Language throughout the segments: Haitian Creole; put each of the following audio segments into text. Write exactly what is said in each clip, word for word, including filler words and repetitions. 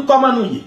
Kòman nou ye?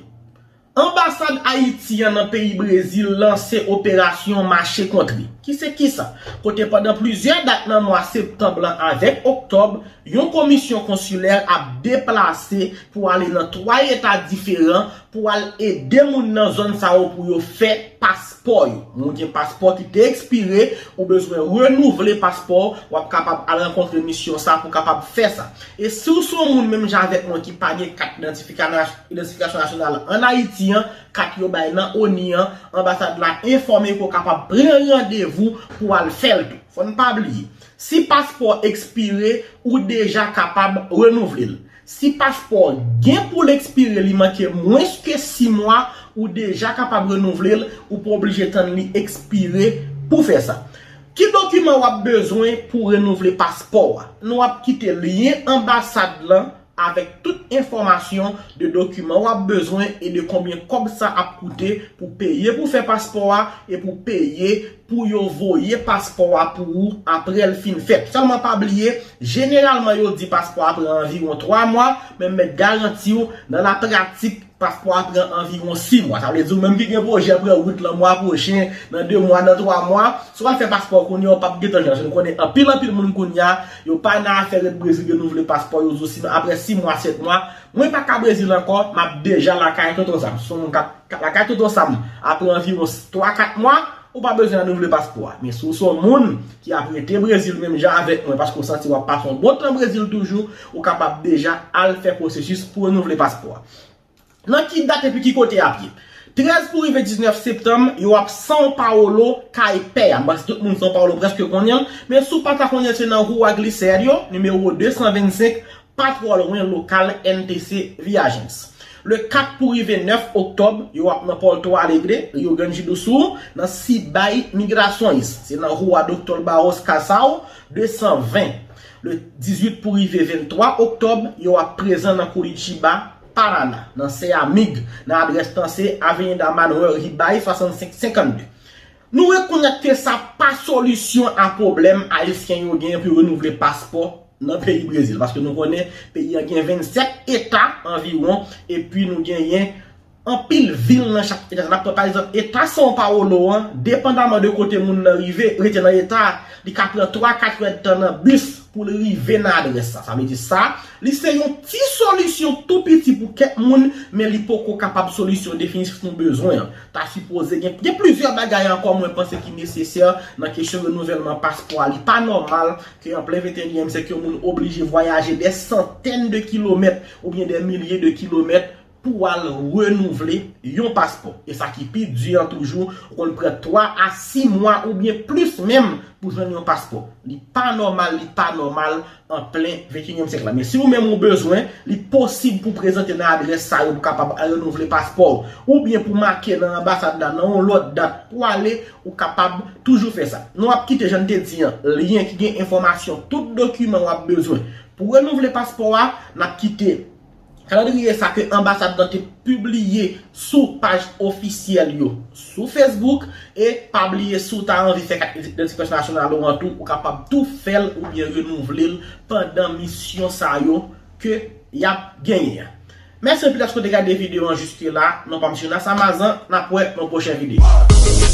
Anbasad Ayiti an nan peyi Brezil lanse operasyon mache kontre. Ki se kisa? Kote pandan plizyè dat nan mwa septanm lan avèk oktòb, yon komisyon konsilè ap deplase pou ale nan twa eta diferan pou al ede moun nan zòn sa yo pou yo fè paspò yo. Moun gen paspò ki te ekspire, ou bezwen renouvle paspò, w ap kapab al rankontre misyon sa pou kapab fè sa. E si w se yon moun menm jan avèk mwen ki pa gen kat idantifika-, idantifikasyon nasyonal an Ayiti an, kat yo bay nan ONI an, anbasad la enfòme ke w kapab pran randevou pou al fè l tou. Fò n pa bliye, si paspò ekspire, ou deja kapab renouvle l. Si paspò gen pou l ekspire, li manke mwens ke sis mwa, ou deja kapab renouvle l, ou pa oblije tann li ekspire pou fè sa. Ki dokiman w ap bezwen pou renouvle paspò a? Nou ap kite lyen anbasad lan avèk tout enfòmasyon de dokiman w ap bezwen e de konbyen kòb sa ap koute pou peye pou fè paspò a e pou peye pou yo voye paspò a pou ou apre l fin fèt. Sèlman pa bliye, jeneralman yo di paspò a pran anviwon twa mwa, men m mèt garanti w, nan lapratik, paspò a pran anviwon sis mwa. Sa vle di ou menm ki gen pwojè pran wout lan mwa pwochen, nan de mwa, nan twa mwa, si w al fè paspò kounye a, ou p ap gentan jwenn. Paske nou konnen anpil, anpil moun kounye a, yo pa nan afè ret Brezil renouvle paspò yo, yo di w sinon apre sis mwa, sèt mwa, mwen pa ka Brezil ankò, m ap deja lakay Tonton Sam. Si w se yon moun k ap, k ap lakay Tonton Sam apre anviwon twa, kat mwa, ou pa bezwen renouvle paspò a. Men si w se yon moun ki ap rete Brezil menm jan avèk mwen, paske w santi w ap pase yon bon tan Brezil toujou, ou kapab deja al fè pwosesis pou renouvle paspò a. Nan ki dat epi ki kote y ap ye? Trèz pou rive diznèf septanm, yo ap São Paulo, kay pè a. M panse tout moun São Paulo prèske konnen l, men si w pa ta konnen l, se nan Rua Glicério, nimewo de san vennsenk, pa twò lwen lokal N T C Viagens. Le kat pou rive nèf oktòb, yo ap nan Porto Alegre, Rio Grande do Sul, nan Sibay Migrações. Se nan Rua Doutor Barros Casal, de san ven. Le dizuit pou rive venntwa oktòb, yo ap prezan nan Curitiba, Paraná, nan Seamig, nan adrès lan se Avenida Manuel Ribay, swasannsenk senkannde. Nou rekonèt ke sa pa solisyon a pwoblèm Ayisyen yo genyen pou yo renouvle paspò nan peyi Brezil, paske nou konnen peyi an gen vennsèt eta anviwon, epi nou genyen anpil vil nan chak eta. N ap pran, pa egzanp, eta São Paulo an, depandaman de kote moun nan rive, rete nan eta a, li ka pran twa, kat èdtan nan bis pou l rive nan adrès sa. Sa vle di sa, li se yon ti solisyon tou piti pou kèk moun, men li poko kapab solisyon definitif nou bezwen an. Ta sipoze gen, gen plizyè bagay ankò mwen panse ki nesesè nan kesyon renouvèlman paspò a. Li pa nòmal ke an plen venteyinyèm syèk, yon moun oblije vwayaje dè santèn de kilomèt oubyen dè milye de kilomèt pou al renouvle yon paspò. E sa ki pi di an toujou, ou konn pran twa a sis mwa oubyen plis menm pou jwenn yon paspò. Li pa nòmal, li pa nòmal an plen venteyinyèm syèk la. Men si ou menm ou bezwen, li posib pou prezante nan adrès sa yo pou kapab al renouvle paspò w, oubyen pou make nan anbasad la nan yon lòt dat pou ale, ou kapab toujou fè sa. Nou ap kite, jan n te di an, lyen ki gen enfòmasyon, tout dokiman w ap bezwen pou renouvle paspò a, n ap kite kalandriye sa ke anbasad lan te pibliye sou paj ofisyèl yo sou Facebook. E pa bliye, si w ta anvi fè kat idantifikasyon nasyonal ou an tou, ou kapab tou fè l oubyen renouvle l pandan misyon sa yo ke y ap genyen an. Mèsi anpil dèske w te gade videyo an jiske la. Non pa m se Jonas Amazan, n ap wè nan pwochen videyo.